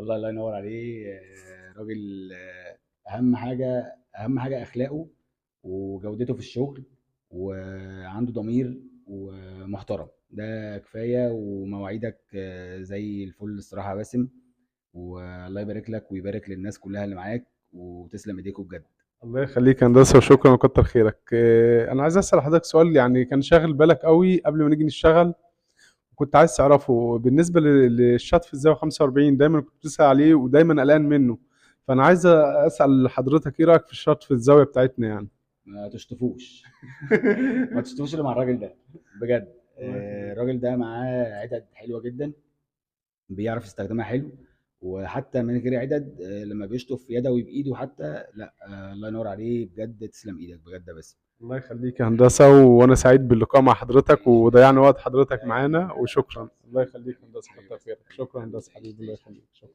والله الله ينور عليه. راجل، اهم حاجة، اهم حاجة اخلاقه وجودته في الشغل، وعنده ضمير ومحترم، ده كفاية. ومواعيدك زي الفل الصراحة يا باسم، والله يبارك لك ويبارك للناس كلها اللي معاك، وتسلم ايديكم بجد. الله يخليك يا هندسة، وشكرا وكتر خيرك. انا عايز اسال حضرتك سؤال يعني كان شاغل بالك قوي قبل ما نيجي نشتغل، كنت عايز تعرفه بالنسبة للشطف الزاوية 45، دايما كنت بتسال عليه ودايما قلقان منه، فانا عايز اسال حضرتك ايه رايك في الشطف الزاوية بتاعتنا يعني؟ ما تشطفوش. ما تشطفوش اللي مع الراجل ده بجد. الله يخليك. الراجل ده معاه عدد حلوة جدا، بيعرف يستخدمها حلو، وحتى من غير عدد، لما بيشطف يدوي بايده حتى، لا، الله ينور عليه بجد، تسلم ايدك بجد يا باسم. الله يخليك يا هندسة، وانا سعيد باللقاء مع حضرتك، وضيعنا وقت حضرتك معانا، وشكرا. الله يخليك يا هندسة، كتر خيرك. شكرا هندسة حبيبي، الله يخليك، شكرا.